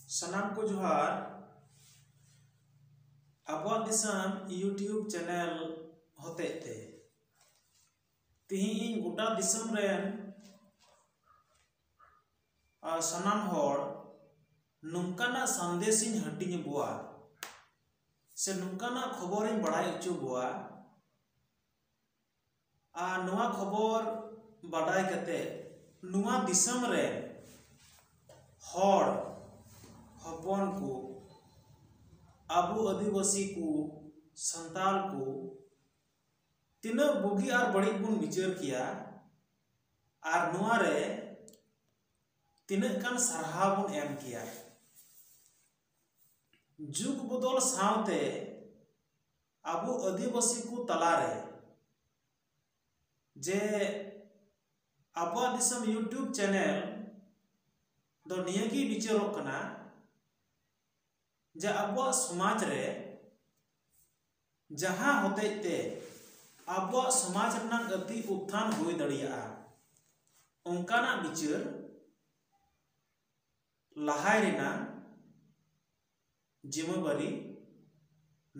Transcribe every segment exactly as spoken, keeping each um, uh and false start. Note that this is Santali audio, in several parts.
ᱥᱟᱱᱟᱢ ᱠᱚ ᱡᱚᱦᱟᱨ᱾ ᱟᱵᱚᱣᱟᱜ ᱫᱤᱥᱚᱢ YouTube ᱪᱮᱱᱮᱞ ᱦᱚᱛᱮᱡ ᱛᱮ ᱛᱤᱦᱤᱧ ᱤᱧ ᱜᱚᱴᱟ ᱫᱤᱥᱚᱢ ᱨᱮᱱ ᱟᱨ ᱥᱟᱱᱟᱢ ᱦᱚᱲ ᱱᱚᱝᱠᱟᱱᱟᱜ ᱥᱟᱸᱫᱮᱥ ᱤᱧ ᱦᱟᱹᱴᱤᱧ ᱟᱵᱚᱣᱟ ᱥᱮ ᱱᱚᱝᱠᱟᱱᱟᱜ ᱠᱷᱚᱵᱚᱨ ᱤᱧ ᱵᱟᱲᱟᱭ ᱦᱚᱪᱚ ᱵᱚᱣᱟ᱾ ᱟᱨ ᱱᱚᱣᱟ ᱠᱷᱚᱵᱚᱨ ᱵᱟᱰᱟᱭ ᱠᱟᱛᱮ ᱱᱚᱣᱟ ᱫᱤᱥᱚᱢ ᱨᱮ ᱦᱚᱲ ᱦᱚᱯᱚᱱ ᱠᱚ, ᱟᱵᱚ ᱟᱹᱫᱤᱵᱟᱹᱥᱤ ᱠᱚ, ᱥᱟᱱᱛᱟᱲ ᱠᱚ ᱛᱤᱱᱟᱹᱜ ᱵᱩᱜᱤ ᱟᱨ ᱵᱟᱹᱲᱤᱡ ᱵᱚᱱ ᱵᱤᱪᱟᱹᱨ ᱠᱮᱭᱟ ᱟᱨ ᱱᱚᱣᱟ ᱨᱮ ᱛᱤᱱᱟᱹᱜ ᱜᱟᱱ ᱥᱟᱨᱦᱟᱣ ᱵᱚᱱ ᱮᱢ ᱠᱮᱭᱟ᱾ ᱡᱩᱜᱽ ᱵᱚᱫᱚᱞ ᱥᱟᱶᱛᱮ ᱟᱵᱚ ᱟᱹᱫᱤᱵᱟᱹᱥᱤ ᱠᱚ ᱛᱟᱞᱟᱨᱮ ᱡᱮ ᱟᱵᱚᱣᱟᱜ ᱫᱤᱥᱚᱢ YouTube ᱪᱮᱱᱮᱞ ᱫᱚ ᱱᱤᱭᱟᱹᱜᱮ ᱵᱤᱪᱟᱹᱨᱚᱜ ᱠᱟᱱᱟ ᱡᱮ ᱟᱵᱚᱣᱟᱜ ᱥᱚᱢᱟᱡᱽ ᱨᱮ ᱡᱟᱦᱟᱸ ᱦᱚᱛᱮᱡ ᱛᱮ ᱟᱵᱚᱣᱟᱜ ᱥᱚᱢᱟᱡᱽ ᱨᱮᱱᱟᱜ ᱟᱹᱛᱤ ᱩᱛᱛᱷᱟᱱ ᱦᱩᱭ ᱫᱟᱲᱮᱭᱟᱜᱼᱟ, ᱚᱱᱠᱟᱱᱟᱜ ᱵᱤᱪᱟᱹᱨ ᱞᱟᱦᱟᱭ ᱨᱮᱱᱟᱜ ᱡᱤᱢᱟᱹᱵᱟᱨᱤ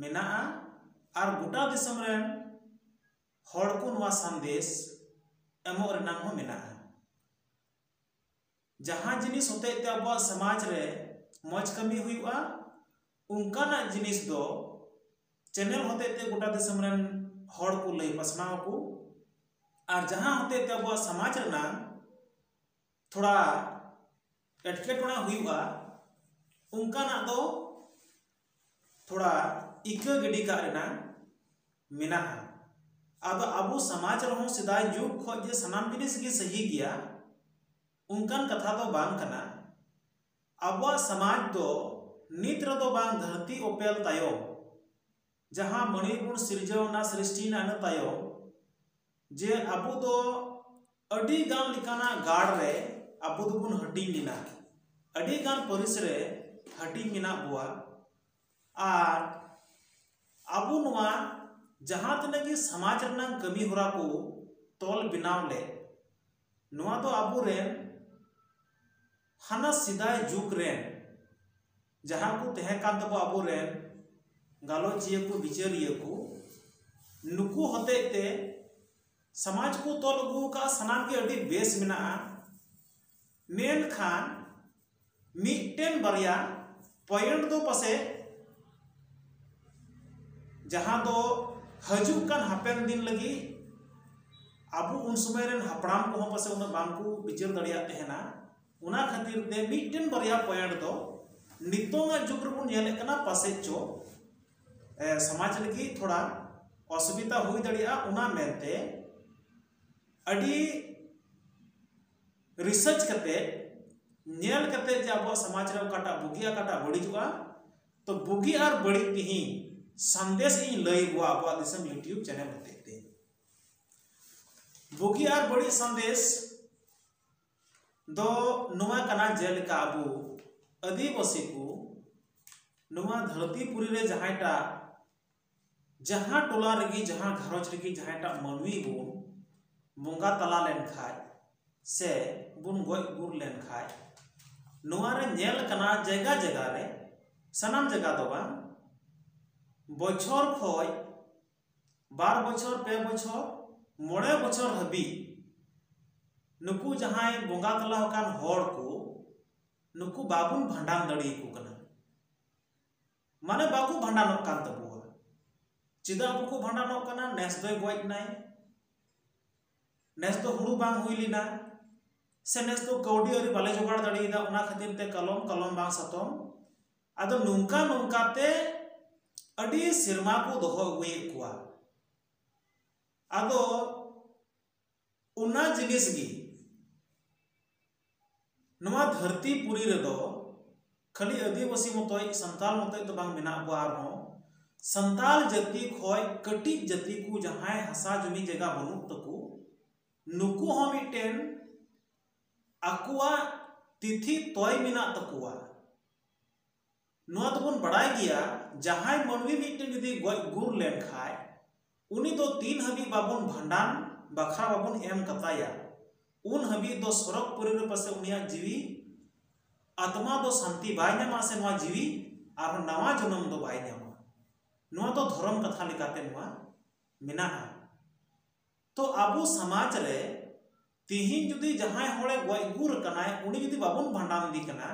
ᱢᱮᱱᱟᱜᱼᱟ ᱟᱨ ᱜᱚᱴᱟ ᱫᱤᱥᱚᱢ ᱨᱮᱱ ᱦᱚᱲ ᱠᱚ ᱱᱚᱣᱟ ᱥᱟᱸᱫᱮᱥ ᱮᱢᱚᱜ ᱨᱮᱱᱟᱜ ᱦᱚᱸ ᱢᱮᱱᱟᱜᱼᱟ᱾ ᱡᱟᱦᱟᱸ ᱡᱤᱱᱤᱥ ᱦᱚᱛᱮᱡ ᱛᱮ ᱟᱵᱚᱣᱟᱜ ᱥᱚᱢᱟᱡᱽ ᱨᱮ ᱢᱚᱡᱽ ᱠᱟᱹᱢᱤ ᱦᱩᱭᱩᱜᱼᱟ, ᱚᱱᱠᱟᱱᱟᱜ ᱡᱤᱱᱤᱥ ᱫᱚ ᱪᱮᱱᱮᱞ ᱦᱚᱛᱮᱡ ᱛᱮ ᱜᱚᱴᱟ ᱫᱤᱥᱚᱢ ᱨᱮᱱ ᱦᱚᱲ ᱠᱚ ᱞᱟᱹᱭ ᱯᱟᱥᱱᱟᱣ ᱟᱠᱚ᱾ ᱟᱨ ᱡᱟᱦᱟᱸ ᱦᱚᱛᱮᱡ ᱛᱮ ᱟᱵᱚᱣᱟᱜ ᱥᱚᱢᱟᱡᱽ ᱨᱮᱱᱟᱜ ᱛᱷᱚᱲᱟ ᱮᱴᱠᱮᱴᱚᱬᱮ ᱦᱩᱭᱩᱜᱼᱟ, ᱚᱱᱠᱟᱱᱟᱜ ᱫᱚ ᱛᱷᱚᱲᱟ ᱤᱠᱟᱹ ᱜᱤᱰᱤ ᱠᱟᱜ ᱨᱮᱱᱟᱜ ᱢᱮᱱᱟᱜᱼᱟ᱾ ᱟᱫᱚ ᱟᱵᱚ ᱥᱚᱢᱟᱡᱽ ᱨᱮᱦᱚᱸ ᱥᱮᱫᱟᱭ ᱡᱩᱜᱽ ᱠᱷᱚᱱ ᱡᱮ ᱥᱟᱱᱟᱢ ᱡᱤᱱᱤᱥ ᱜᱮ ᱥᱟᱹᱦᱤ ᱜᱮᱭᱟ, ᱚᱱᱠᱟᱱ ᱠᱟᱛᱷᱟ ᱫᱚ ᱵᱟᱝ ᱠᱟᱱᱟ᱾ ᱟᱵᱚᱣᱟᱜ ᱥᱚᱢᱟᱡᱽ ᱫᱚ ᱱᱤᱛ ᱨᱮᱫᱚ ᱵᱟᱝ, ᱫᱷᱟᱹᱨᱛᱤ ᱚᱯᱮᱞ ᱛᱟᱭᱚᱢ, ᱡᱟᱦᱟᱸ ᱢᱟᱹᱱᱢᱤ ᱵᱚᱱ ᱥᱤᱨᱡᱟᱹᱣ ᱮᱱᱟ, ᱥᱨᱤᱥᱴᱤ ᱮᱱᱟ, ᱤᱱᱟᱹ ᱛᱟᱭᱚᱢ ᱡᱮ ᱟᱵᱚ ᱫᱚ ᱟᱹᱰᱤ ᱜᱟᱱ ᱞᱮᱠᱟᱱᱟᱜ ᱜᱟᱲ ᱨᱮ ᱟᱵᱚ ᱫᱚᱵᱚᱱ ᱦᱟᱹᱴᱤᱧ ᱞᱮᱱᱟ, ᱟᱹᱰᱤ ᱜᱟᱱ ᱯᱟᱹᱨᱤᱥ ᱨᱮ ᱦᱟᱹᱴᱤᱧ ᱢᱮᱱᱟᱜ ᱵᱚᱣᱟ᱾ ᱟᱨ ᱟᱵᱚ ᱱᱚᱣᱟ ᱡᱟᱦᱟᱸ ᱛᱤᱱᱟᱹᱜ ᱜᱮ ᱥᱚᱢᱟᱡᱽ ᱨᱮᱱᱟᱜ ᱠᱟᱹᱢᱤ ᱦᱚᱨᱟ ᱠᱚ ᱛᱚᱞ ᱵᱮᱱᱟᱣ ᱞᱮᱫ, ᱱᱚᱣᱟ ᱫᱚ ᱟᱵᱚᱨᱮᱱ ᱦᱟᱱᱟ ᱥᱮᱫᱟᱭ ᱡᱩᱜᱽ ᱨᱮᱱ ᱡᱟᱦᱟᱸ ᱠᱚ ᱛᱟᱦᱮᱸ ᱠᱟᱱ ᱛᱟᱵᱚ ᱟᱵᱚᱨᱮᱱ ᱜᱟᱞᱚᱪᱤᱭᱟᱹ ᱠᱚ, ᱵᱤᱪᱟᱹᱨᱤᱭᱟᱹ ᱠᱚ, ᱱᱩᱠᱩ ᱦᱚᱛᱮᱡ ᱛᱮ ᱥᱚᱢᱟᱡᱽ ᱠᱚ ᱛᱚᱞ ᱟᱹᱜᱩ ᱟᱠᱟᱫ ᱥᱟᱱᱟᱢ ᱜᱮ ᱟᱹᱰᱤ ᱵᱮᱥ ᱢᱮᱱᱟᱜᱼᱟ᱾ ᱢᱮᱱᱠᱷᱟᱱ ᱢᱤᱫᱴᱮᱱ ᱵᱟᱨᱭᱟ ᱯᱚᱭᱮᱱᱴ ᱫᱚ ᱯᱟᱥᱮᱡ ᱡᱟᱦᱟᱸ ᱫᱚ ᱦᱤᱡᱩᱜ ᱠᱟᱱ ᱦᱟᱯᱮᱱ ᱫᱤᱱ ᱞᱟᱹᱜᱤᱫ ᱟᱵᱚ ᱩᱱ ᱥᱚᱢᱚᱭ ᱨᱮᱱ ᱦᱟᱯᱲᱟᱢ ᱠᱚᱦᱚᱸ ᱯᱟᱥᱮᱡ ᱩᱱᱟᱹᱜ ᱵᱟᱝ ᱠᱚ ᱵᱤᱪᱟᱹᱨ ᱫᱟᱲᱮᱭᱟᱜ ᱛᱟᱦᱮᱱᱟ᱾ ᱚᱱᱟ ᱠᱷᱟᱹᱛᱤᱨ ᱛᱮ ᱢᱤᱫᱴᱮᱱ ᱵᱟᱨᱭᱟ ᱯᱚᱭᱮᱱᱴ ᱫᱚ ᱱᱤᱛᱚᱝᱟᱜ ᱡᱩᱜᱽ ᱨᱮᱵᱚᱱ ᱧᱮᱞᱮᱫ ᱠᱟᱱᱟ, ᱯᱟᱥᱮᱡ ᱪᱚ ᱥᱚᱢᱟᱡᱽ ᱞᱟᱹᱜᱤᱫ ᱛᱷᱚᱲᱟ ᱚᱥᱩᱵᱤᱫᱷᱟ ᱦᱩᱭ ᱫᱟᱲᱮᱭᱟᱜᱼᱟ᱾ ᱚᱱᱟ ᱢᱮᱱᱛᱮ ᱟᱹᱰᱤ ᱨᱤᱥᱟᱨᱪ ᱠᱟᱛᱮ, ᱧᱮᱞ ᱠᱟᱛᱮ ᱡᱮ ᱟᱵᱚᱣᱟᱜ ᱥᱚᱢᱟᱡᱽ ᱨᱮ ᱚᱠᱟᱴᱟᱜ ᱵᱩᱜᱤᱜᱼᱟ, ᱚᱠᱟᱴᱟᱜ ᱵᱟᱹᱲᱤᱡᱚᱜᱼᱟ, ᱛᱚ ᱵᱩᱜᱤ ᱟᱨ ᱵᱟᱹᱲᱤᱡ ᱛᱮᱦᱤᱧ ᱥᱟᱸᱫᱮᱥ ᱤᱧ ᱞᱟᱹᱭ ᱟᱵᱚᱣᱟ ᱟᱵᱚᱣᱟᱜ ᱫᱤᱥᱚᱢ YouTube ᱪᱮᱱᱮᱞ ᱦᱚᱛᱮᱡ ᱛᱮ᱾ ᱵᱩᱜᱤ ᱟᱨ ᱵᱟᱹᱲᱤᱡ ᱥᱟᱸᱫᱮᱥ ᱫᱚ ᱱᱚᱣᱟ ᱠᱟᱱᱟ, ᱡᱮᱞᱮᱠᱟ ᱟᱵᱚ ᱟᱹᱫᱤᱵᱟᱹᱥᱤ ᱠᱚ ᱱᱚᱣᱟ ᱫᱷᱟᱹᱨᱛᱤ ᱯᱩᱨᱤ ᱨᱮ ᱡᱟᱦᱟᱸᱭᱴᱟᱜ, ᱡᱟᱦᱟᱸ ᱴᱚᱞᱟ ᱨᱮᱜᱮ, ᱡᱟᱦᱟᱸ ᱜᱷᱟᱨᱚᱸᱡᱽ ᱨᱮᱜᱮ ᱡᱟᱦᱟᱸᱭᱴᱟᱜ ᱢᱟᱹᱱᱢᱤ ᱵᱚᱱ ᱵᱚᱸᱜᱟ ᱛᱟᱞᱟ ᱞᱮᱱᱠᱷᱟᱡ ᱥᱮ ᱵᱚᱱ ᱜᱚᱡ ᱜᱩᱨ ᱞᱮᱱᱠᱷᱟᱡ, ᱱᱚᱣᱟ ᱨᱮ ᱧᱮᱞ ᱠᱟᱱᱟ ᱡᱟᱭᱜᱟ ᱡᱟᱭᱜᱟ ᱨᱮ, ᱥᱟᱱᱟᱢ ᱡᱟᱭᱜᱟ ᱫᱚ ᱵᱟᱝ, ᱵᱚᱪᱷᱚᱨ ᱠᱷᱚᱡ ᱵᱟᱨ ᱵᱚᱪᱷᱚᱨ, ᱯᱮ ᱵᱚᱪᱷᱚᱨ, ᱢᱚᱬᱮ ᱵᱚᱪᱷᱚᱨ ᱦᱟᱹᱵᱤᱡ ᱱᱩᱠᱩ ᱡᱟᱦᱟᱸᱭ ᱵᱚᱸᱜᱟ ᱛᱟᱞᱟ ᱟᱠᱟᱱ ᱦᱚᱲ ᱠᱚ, ᱱᱩᱠᱩ ᱵᱟᱵᱚᱱ ᱵᱷᱟᱸᱰᱟᱱ ᱫᱟᱲᱮᱭᱟᱠᱚ ᱠᱟᱱᱟ᱾ ᱢᱟᱱᱮ ᱵᱟᱠᱚ ᱵᱷᱟᱸᱰᱟᱱᱚᱜ ᱠᱟᱱ ᱛᱟᱵᱚᱣᱟ᱾ ᱪᱮᱫᱟᱜ ᱵᱟᱠᱚ ᱵᱷᱟᱸᱰᱟᱱᱚᱜ ᱠᱟᱱᱟ? ᱱᱮᱥ ᱫᱚᱭ ᱜᱚᱡ ᱮᱱᱟᱭ, ᱱᱮᱥ ᱫᱚ ᱦᱩᱲᱩ ᱵᱟᱝ ᱦᱩᱭ ᱞᱮᱱᱟ, ᱥᱮ ᱱᱮᱥ ᱫᱚ ᱠᱟᱹᱣᱰᱤ ᱟᱹᱣᱨᱤ ᱵᱟᱞᱮ ᱡᱚᱜᱟᱲ ᱫᱟᱲᱮᱭᱟᱫᱟ, ᱚᱱᱟ ᱠᱷᱟᱹᱛᱤᱨ ᱛᱮ ᱠᱟᱞᱚᱢ, ᱠᱟᱞᱚᱢ ᱵᱟᱝ ᱥᱟᱛᱚᱢ᱾ ᱟᱫᱚ ᱱᱚᱝᱠᱟ ᱱᱚᱝᱠᱟ ᱛᱮ ᱟᱹᱰᱤ ᱥᱮᱨᱢᱟ ᱠᱚ ᱫᱚᱦᱚ ᱟᱹᱜᱩᱭᱮᱫ ᱠᱚᱣᱟ᱾ ᱟᱫᱚ ᱚᱱᱟ ᱡᱤᱱᱤᱥ ᱜᱮ ᱱᱚᱣᱟ ᱫᱷᱟᱹᱨᱛᱤ ᱯᱩᱨᱤ ᱨᱮᱫᱚ ᱠᱷᱟᱹᱞᱤ ᱟᱹᱫᱤᱵᱟᱹᱥᱤ ᱢᱚᱛᱚᱡ, ᱥᱟᱱᱛᱟᱲ ᱢᱚᱛᱚᱡ ᱫᱚ ᱵᱟᱝ ᱢᱮᱱᱟᱜ ᱠᱚᱣᱟ, ᱟᱨᱦᱚᱸ ᱥᱟᱱᱛᱟᱲ ᱡᱟᱹᱛᱤ ᱠᱷᱚᱡ ᱠᱟᱹᱴᱤᱡ ᱡᱟᱹᱛᱤ ᱠᱚ ᱡᱟᱦᱟᱸᱭ ᱦᱟᱥᱟ ᱡᱚᱢᱤ ᱡᱟᱭᱜᱟ ᱵᱟᱹᱱᱩᱜ ᱛᱟᱠᱚ, ᱱᱩᱠᱩ ᱦᱚᱸ ᱢᱤᱫᱴᱮᱱ ᱟᱠᱚᱣᱟᱜ ᱛᱤᱛᱷᱤ ᱛᱚᱭ ᱢᱮᱱᱟᱜ ᱛᱟᱠᱚᱣᱟ᱾ ᱱᱚᱣᱟ ᱫᱚᱵᱚᱱ ᱵᱟᱲᱟᱭ ᱜᱮᱭᱟ, ᱡᱟᱦᱟᱸᱭ ᱢᱟᱹᱱᱢᱤ ᱢᱤᱫᱴᱮᱱ ᱡᱩᱫᱤ ᱜᱚᱡ ᱜᱩᱨ ᱞᱮᱱᱠᱷᱟᱡ, ᱩᱱᱤ ᱫᱚ ᱛᱤᱱ ᱦᱟᱹᱵᱤᱡ ᱵᱟᱵᱚᱱ ᱵᱷᱟᱸᱰᱟᱱ ᱵᱟᱠᱷᱨᱟ ᱵᱟᱵᱚᱱ ᱮᱢ ᱠᱟᱛᱟᱭᱟ, ᱩᱱ ᱦᱟᱹᱵᱤᱡ ᱫᱚ ᱥᱚᱨᱚᱜᱽ ᱯᱩᱨᱤ ᱨᱮ ᱯᱟᱥᱮ ᱩᱱᱤᱭᱟᱜ ᱡᱤᱣᱤ ᱟᱛᱢᱟ ᱫᱚ ᱥᱟᱱᱛᱤ ᱵᱟᱭ ᱧᱟᱢᱟ, ᱥᱮ ᱱᱚᱣᱟ ᱡᱤᱣᱤ ᱟᱨᱦᱚᱸ ᱱᱟᱣᱟ ᱡᱚᱱᱚᱢ ᱫᱚ ᱵᱟᱭ ᱧᱟᱢᱟ᱾ ᱱᱚᱣᱟ ᱫᱚ ᱫᱷᱚᱨᱚᱢ ᱠᱟᱛᱷᱟ ᱞᱮᱠᱟᱛᱮ ᱱᱚᱣᱟ ᱢᱮᱱᱟᱜᱼᱟ᱾ ᱛᱚ ᱟᱵᱚ ᱥᱚᱢᱟᱡᱽ ᱨᱮ ᱛᱤᱦᱤᱧ ᱡᱩᱫᱤ ᱡᱟᱦᱟᱸᱭ ᱦᱚᱲᱮ ᱜᱚᱡ ᱜᱩᱨ ᱟᱠᱟᱱᱟᱭ, ᱩᱱᱤ ᱡᱩᱫᱤ ᱵᱟᱵᱚᱱ ᱵᱷᱟᱸᱰᱟᱱ ᱤᱫᱤ ᱠᱟᱱᱟ,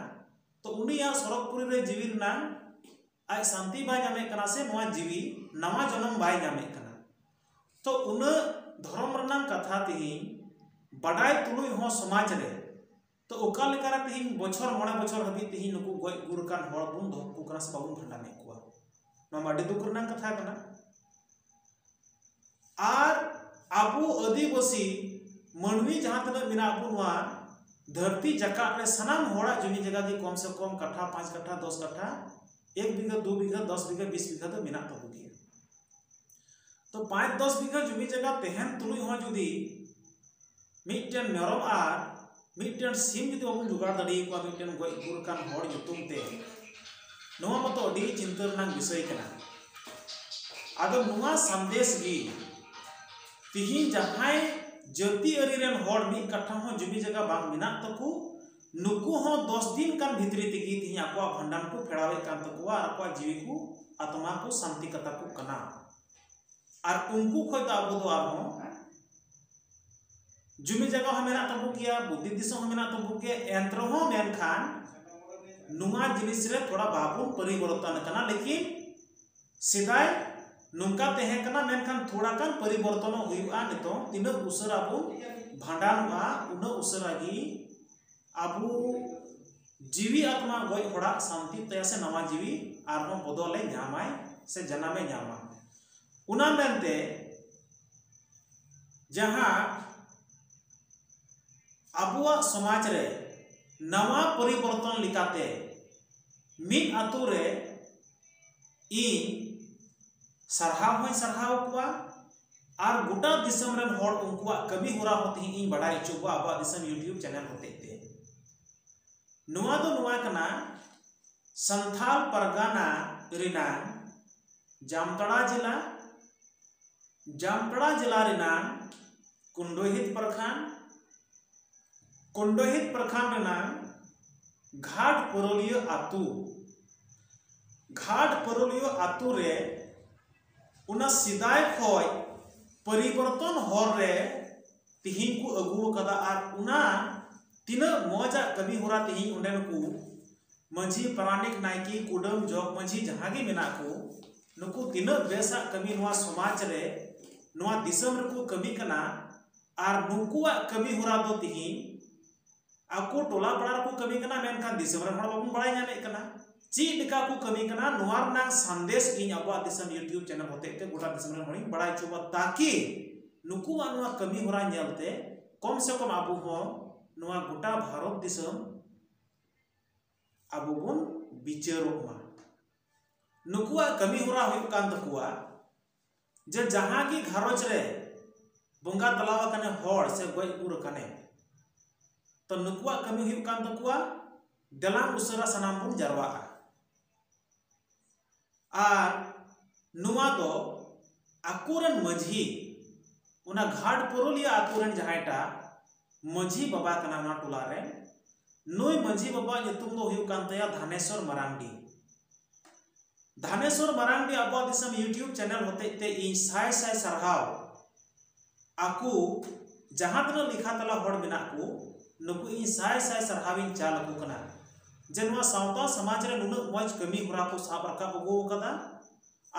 ᱛᱚ ᱩᱱᱤᱭᱟᱜ ᱥᱚᱨᱚᱜᱽᱯᱩᱨᱤ ᱨᱮ ᱡᱤᱣᱤ ᱨᱮᱱᱟᱝ ᱟᱡ ᱥᱟᱱᱛᱤ ᱵᱟᱭ ᱧᱟᱢᱮᱫ ᱠᱟᱱᱟ, ᱥᱮ ᱱᱚᱣᱟ ᱡᱤᱣᱤ ᱱᱟᱣᱟ ᱡᱚᱱᱚᱢ ᱵᱟᱭ ᱧᱟᱢᱮᱫ ᱠᱟᱱᱟ᱾ ᱛᱚ ᱩᱱᱟᱹᱜ ᱫᱷᱚᱨᱚᱢ ᱨᱮᱱᱟᱝ ᱠᱟᱛᱷᱟ ᱛᱤᱦᱤᱧ ᱵᱟᱰᱟᱭ ᱛᱩᱞᱩᱡ ᱦᱚᱸ ᱥᱚᱢᱟᱡᱽ ᱨᱮ, ᱛᱚ ᱚᱠᱟ ᱞᱮᱠᱟᱨᱮ ᱛᱤᱦᱤᱧ ᱵᱚᱪᱷᱚᱨ ᱢᱚᱬᱮ ᱵᱚᱪᱷᱚᱨ ᱦᱟᱹᱵᱤᱡ ᱛᱤᱦᱤᱧ ᱱᱩᱠᱩ ᱜᱚᱡ ᱜᱩᱨ ᱟᱠᱟᱱ ᱦᱚᱲ ᱵᱚᱱ ᱫᱚᱦᱚ ᱠᱟᱠᱚ ᱠᱟᱱᱟ ᱥᱮ ᱵᱟᱵᱚᱱ ᱵᱷᱟᱸᱰᱟᱱᱮᱫ ᱠᱚᱣᱟ? ᱱᱚᱣᱟ ᱢᱟ ᱟᱹᱰᱤ ᱫᱩᱠ ᱨᱮᱱᱟᱜ ᱠᱟᱛᱷᱟ ᱠᱟᱱᱟ᱾ ᱟᱨ ᱟᱵᱚ ᱟᱹᱫᱤᱵᱟᱹᱥᱤ ᱢᱟᱹᱱᱢᱤ ᱡᱟᱦᱟᱸ ᱛᱤᱱᱟᱹᱜ ᱢᱮᱱᱟᱜ ᱵᱚᱱ ᱱᱚᱣᱟ ᱫᱷᱟᱹᱨᱛᱤ ᱡᱟᱠᱟᱛ ᱨᱮ, ᱥᱟᱱᱟᱢ ᱦᱚᱲᱟᱜ ᱡᱚᱢᱤ ᱡᱟᱭᱜᱟ ᱜᱮ ᱠᱚᱢ ᱥᱮ ᱠᱚᱢ ᱠᱟᱴᱷᱟ, ᱯᱟᱸᱪ ᱠᱟᱴᱷᱟ, ᱫᱚᱥ ᱠᱟᱴᱷᱟ, ᱮᱠ ᱵᱤᱜᱷᱟᱹ, ᱫᱩ ᱵᱤᱜᱷᱟᱹ, ᱫᱚᱥ ᱵᱤᱜᱷᱟᱹ, ᱵᱤᱥ ᱵᱤᱜᱷᱟᱹ ᱫᱚ ᱢᱮᱱᱟᱜ ᱛᱟᱵᱚ ᱜᱮᱭᱟ᱾ ᱛᱚ ᱯᱟᱸᱪ ᱫᱚᱥ ᱵᱤᱜᱷᱟᱹ ᱡᱚᱢᱤ ᱡᱟᱭᱜᱟ ᱛᱟᱦᱮᱱ ᱛᱩᱞᱩᱡ ᱦᱚᱸ ᱡᱩᱫᱤ ᱢᱤᱫᱴᱮᱱ ᱢᱮᱨᱚᱢ ᱟᱨ ᱢᱤᱫᱴᱮᱱ ᱥᱤᱢ ᱡᱩᱫᱤ ᱵᱟᱵᱚᱱ ᱡᱚᱜᱟᱲ ᱫᱟᱲᱮᱭᱟᱠᱚᱣᱟ ᱢᱤᱫᱴᱮᱱ ᱜᱚᱡ ᱜᱩᱨ ᱟᱠᱟᱱ ᱦᱚᱲ ᱧᱩᱛᱩᱢ ᱛᱮ, ᱱᱚᱣᱟ ᱢᱟᱛᱚ ᱟᱹᱰᱤ ᱪᱤᱱᱛᱟᱹ ᱨᱮᱱᱟᱜ ᱵᱤᱥᱚᱭ ᱠᱟᱱᱟ᱾ ᱟᱫᱚ ᱱᱚᱣᱟ ᱥᱟᱸᱫᱮᱥ ᱜᱮ ᱛᱤᱦᱤᱧ ᱡᱟᱦᱟᱸᱭ ᱡᱟᱹᱛᱤ ᱟᱹᱨᱤ ᱨᱮᱱ ᱦᱚᱲ ᱢᱤᱫ ᱠᱟᱴᱷᱟ ᱦᱚᱸ ᱡᱚᱢᱤ ᱡᱟᱭᱜᱟ ᱵᱟᱝ ᱢᱮᱱᱟᱜ ᱛᱟᱠᱚ, ᱱᱩᱠᱩ ᱦᱚᱸ ᱫᱚᱥ ᱫᱤᱱ ᱜᱟᱱ ᱵᱷᱤᱛᱨᱤ ᱛᱮᱜᱮ ᱛᱤᱦᱤᱧ ᱟᱠᱚᱣᱟᱜ ᱵᱷᱟᱸᱰᱟᱱ ᱠᱚ ᱯᱷᱮᱲᱟᱣᱮᱫ ᱠᱟᱱ ᱛᱟᱠᱚᱣᱟ ᱟᱨ ᱟᱠᱚᱣᱟᱜ ᱡᱤᱣᱤ ᱠᱚ, ᱟᱛᱢᱟ ᱠᱚ ᱥᱟᱱᱛᱤ ᱠᱟᱛᱟ ᱠᱚ ᱠᱟᱱᱟ᱾ ᱟᱨ ᱩᱱᱠᱩ ᱠᱷᱚᱡ ᱫᱚ ᱟᱵᱚ ᱫᱚ ᱟᱨᱦᱚᱸ ᱡᱩᱢᱤ ᱡᱟᱭᱜᱟ ᱦᱚᱸ ᱢᱮᱱᱟᱜ ᱛᱟᱵᱚ ᱜᱮᱭᱟ, ᱵᱩᱫᱽᱫᱷᱤ ᱫᱤᱥᱚᱢ ᱦᱚᱸ ᱢᱮᱱᱟᱜ ᱛᱟᱵᱚ ᱜᱮᱭᱟ, ᱮᱱᱛᱮ ᱨᱮᱦᱚᱸ ᱢᱮᱱᱠᱷᱟᱱ ᱱᱚᱣᱟ ᱡᱤᱱᱤᱥ ᱨᱮ ᱛᱷᱚᱲᱟ ᱵᱟᱵᱚᱱ ᱯᱚᱨᱤᱵᱚᱨᱛᱚᱱ ᱠᱟᱱᱟ᱾ ᱞᱮᱠᱤᱱ ᱥᱮᱫᱟᱭ ᱱᱚᱝᱠᱟ ᱛᱟᱦᱮᱸ ᱠᱟᱱᱟ, ᱢᱮᱱᱠᱷᱟᱱ ᱛᱷᱚᱲᱟ ᱜᱟᱱ ᱯᱚᱨᱤᱵᱚᱨᱛᱚᱱᱚᱜ ᱦᱩᱭᱩᱜᱼᱟ᱾ ᱱᱤᱛᱚᱝ ᱛᱤᱱᱟᱹᱜ ᱩᱥᱟᱹᱨᱟ ᱵᱚᱱ ᱵᱷᱟᱸᱰᱟᱱᱚᱜᱼᱟ, ᱩᱱᱟᱹᱜ ᱩᱥᱟᱹᱨᱟ ᱜᱮ ᱟᱵᱚ ᱡᱤᱣᱤ ᱟᱛᱢᱟ ᱜᱚᱡ ᱦᱚᱲᱟᱜ ᱥᱟᱱᱛᱤ ᱛᱟᱭᱟ ᱥᱮ ᱱᱟᱣᱟ ᱡᱤᱣᱤ ᱟᱨᱦᱚᱸ ᱵᱚᱫᱚᱞᱮ ᱧᱟᱢᱟᱭ ᱥᱮ ᱡᱟᱱᱟᱢᱮ ᱧᱟᱢᱟ᱾ ᱚᱱᱟ ᱢᱮᱱᱛᱮ ᱡᱟᱦᱟᱸ ᱟᱵᱚᱣᱟᱜ ᱥᱚᱢᱟᱡᱽ ᱨᱮ ᱱᱟᱣᱟ ᱯᱚᱨᱤᱵᱚᱨᱛᱚᱱ ᱞᱮᱠᱟᱛᱮ ᱢᱤᱫ ᱟᱛᱳ ᱨᱮ ᱤᱧ ᱥᱟᱨᱦᱟᱣ ᱦᱚᱸᱧ ᱥᱟᱨᱦᱟᱣ ᱠᱚᱣᱟ ᱟᱨ ᱜᱚᱴᱟ ᱫᱤᱥᱚᱢ ᱨᱮᱱ ᱦᱚᱲ ᱩᱱᱠᱩᱣᱟᱜ ᱠᱟᱹᱢᱤ ᱦᱚᱨᱟ ᱦᱚᱸ ᱛᱮᱦᱮᱧ ᱤᱧ ᱵᱟᱰᱟᱭ ᱦᱚᱪᱚ ᱠᱚᱣᱟ ᱟᱵᱚᱣᱟᱜ ᱫᱤᱥᱚᱢ YouTube channel ᱦᱚᱛᱮᱡ ᱛᱮ᱾ ᱱᱚᱣᱟ ᱫᱚ ᱱᱚᱣᱟ ᱠᱟᱱᱟ, ᱥᱟᱱᱛᱷᱟᱞ ᱯᱟᱨᱜᱟᱱᱟ ᱨᱮᱱᱟᱝ ᱡᱟᱢᱛᱟᱲᱟ ᱡᱮᱞᱟ, ᱡᱟᱢᱛᱟᱲᱟ ᱡᱮᱞᱟ ᱨᱮᱱᱟᱝ ᱠᱩᱱᱰᱳᱦᱤᱛ ᱯᱨᱚᱠᱷᱟᱱᱰ, ᱠᱩᱱᱰᱳᱦᱤᱛ ᱯᱨᱚᱠᱷᱟᱱᱰ ᱨᱮᱱᱟᱝ ᱜᱷᱟᱴ ᱯᱟᱹᱨᱩᱞᱤᱭᱟᱹ ᱟᱹᱛᱩ, ᱜᱷᱟᱴ ᱯᱟᱹᱨᱩᱞᱤᱭᱟᱹ ᱟᱹᱛᱩ ᱨᱮ ᱚᱱᱟ ᱥᱮᱫᱟᱭ ᱠᱷᱚᱡ ᱯᱚᱨᱤᱵᱚᱨᱛᱚᱱ ᱦᱚᱨ ᱨᱮ ᱛᱤᱦᱤᱧ ᱠᱚ ᱟᱹᱜᱩ ᱟᱠᱟᱫᱟ᱾ ᱟᱨ ᱚᱱᱟ ᱛᱤᱱᱟᱹᱜ ᱢᱚᱡᱟᱜ ᱠᱟᱹᱢᱤ ᱦᱚᱨᱟ ᱛᱤᱦᱤᱧ ᱚᱸᱰᱮᱱ ᱠᱚ ᱢᱟᱹᱡᱷᱤ, ᱯᱟᱨᱟᱱᱤᱠ, ᱱᱟᱭᱠᱮ, ᱠᱩᱰᱟᱹᱢ, ᱡᱚᱜᱽ ᱢᱟᱹᱡᱷᱤ ᱡᱟᱦᱟᱸ ᱜᱮ ᱢᱮᱱᱟᱜ ᱠᱚ, ᱱᱩᱠᱩ ᱛᱤᱱᱟᱹᱜ ᱵᱮᱥᱟᱜ ᱠᱟᱹᱢᱤ ᱱᱚᱣᱟ ᱥᱚᱢᱟᱡᱽ ᱨᱮ, ᱱᱚᱣᱟ ᱫᱤᱥᱚᱢ ᱨᱮᱠᱚ ᱠᱟᱹᱢᱤ ᱠᱟᱱᱟ᱾ ᱟᱨ ᱱᱩᱠᱩᱣᱟᱜ ᱠᱟᱹᱢᱤ ᱦᱚᱨᱟ ᱫᱚ ᱛᱤᱦᱤᱧ ᱟᱠᱚ ᱴᱚᱞᱟ ᱯᱟᱲᱟ ᱨᱮᱠᱚ ᱠᱟᱹᱢᱤ ᱠᱟᱱᱟ, ᱢᱮᱱᱠᱷᱟᱱ ᱫᱤᱥᱚᱢ ᱨᱮᱱ ᱦᱚᱲ ᱵᱟᱵᱚᱱ ᱵᱟᱲᱟᱭ ᱧᱟᱢᱮᱫ ᱠᱟᱱᱟ ᱪᱮᱫ ᱞᱮᱠᱟ ᱠᱚ ᱠᱟᱹᱢᱤ ᱠᱟᱱᱟ᱾ ᱱᱚᱣᱟ ᱨᱮᱱᱟᱜ ᱥᱟᱸᱫᱮᱥ ᱤᱧ ᱟᱵᱚᱣᱟᱜ ᱫᱤᱥᱚᱢ YouTube ᱪᱮᱱᱮᱞ ᱦᱚᱛᱮᱡ ᱛᱮ ᱜᱚᱴᱟ ᱫᱤᱥᱚᱢ ᱨᱮᱱ ᱦᱚᱲᱤᱧ ᱵᱟᱲᱟᱭ ᱦᱚᱪᱚ ᱠᱚᱣᱟ, ᱛᱟᱠᱤ ᱱᱩᱠᱩᱣᱟᱜ ᱱᱚᱣᱟ ᱠᱟᱹᱢᱤ ᱦᱚᱨᱟ ᱧᱮᱞᱛᱮ ᱠᱚᱢ ᱥᱮ ᱠᱚᱢ ᱟᱵᱚ ᱦᱚᱸ ᱱᱚᱣᱟ ᱜᱚᱴᱟ ᱵᱷᱟᱨᱚᱛ ᱫᱤᱥᱚᱢ ᱟᱵᱚ ᱵᱚᱱ ᱵᱤᱪᱟᱹᱨᱚᱜ ᱢᱟ᱾ ᱱᱩᱠᱩᱣᱟᱜ ᱠᱟᱹᱢᱤ ᱦᱚᱨᱟ ᱦᱩᱭᱩᱜ ᱠᱟᱱ ᱛᱟᱠᱚᱣᱟ ᱡᱮ ᱡᱟᱦᱟᱸ ᱜᱮ ᱜᱷᱟᱨᱚᱸᱡᱽ ᱨᱮ ᱵᱚᱸᱜᱟ ᱛᱟᱞᱟᱣ ᱟᱠᱟᱱᱮ ᱦᱚᱲ ᱥᱮ ᱜᱚᱡ ᱜᱩᱨ ᱟᱠᱟᱱᱮ, ᱛᱚ ᱱᱩᱠᱩᱣᱟᱜ ᱠᱟᱹᱢᱤ ᱦᱩᱭᱩᱜ ᱠᱟᱱ ᱛᱟᱠᱚᱣᱟ ᱫᱮᱞᱟᱝ ᱩᱥᱟᱹᱨᱟ ᱥᱟᱱᱟᱢ ᱵᱚᱱ ᱡᱟᱨᱣᱟᱜᱼᱟ᱾ ᱟᱨ ᱱᱚᱣᱟ ᱫᱚ ᱟᱠᱚᱨᱮᱱ ᱢᱟᱹᱡᱷᱤ, ᱚᱱᱟ ᱜᱷᱟᱴ ᱯᱟᱹᱨᱩᱞᱤᱭᱟᱹ ᱟᱛᱳ ᱨᱮᱱ ᱡᱟᱦᱟᱸᱭᱴᱟᱜ ᱢᱟᱹᱡᱷᱤ ᱵᱟᱵᱟ ᱠᱟᱱᱟ ᱱᱚᱣᱟ ᱴᱚᱞᱟ ᱨᱮ, ᱱᱩᱭ ᱢᱟᱹᱡᱷᱤ ᱵᱟᱵᱟᱣᱟᱜ ᱧᱩᱛᱩᱢ ᱫᱚ ᱦᱩᱭᱩᱜ ᱠᱟᱱ ᱛᱟᱭᱟ ᱫᱷᱟᱱᱮᱥᱚᱨ ᱢᱟᱨᱟᱝᱰᱤ᱾ ᱫᱷᱟᱱᱮᱥᱚᱨ ᱢᱟᱨᱟᱝᱰᱤ ᱟᱵᱚᱣᱟᱜ ᱫᱤᱥᱚᱢ YouTube ᱪᱮᱱᱮᱞ ᱦᱚᱛᱮᱡ ᱛᱮ ᱤᱧ ᱥᱟᱭ ᱥᱟᱭ ᱥᱟᱨᱦᱟᱣ᱾ ᱟᱠᱚ ᱡᱟᱦᱟᱸ ᱛᱤᱱᱟᱹᱜ ᱞᱮᱠᱷᱟ ᱛᱟᱞᱟ ᱦᱚᱲ ᱢᱮᱱᱟᱜ ᱠᱚ, ᱱᱩᱠᱩ ᱤᱧ ᱥᱟᱭ ᱥᱟᱭ ᱥᱟᱨᱦᱟᱣ ᱤᱧ ᱪᱟᱞ ᱟᱠᱚ ᱠᱟᱱᱟ ᱡᱮ ᱱᱚᱣᱟ ᱥᱟᱶᱛᱟ ᱥᱚᱢᱟᱡᱽ ᱨᱮ ᱱᱩᱱᱟᱹᱜ ᱢᱚᱡᱽ ᱠᱟᱹᱢᱤ ᱦᱚᱨᱟ ᱠᱚ ᱥᱟᱵ ᱨᱟᱠᱟᱵ ᱟᱹᱜᱩ ᱟᱠᱟᱫᱟ᱾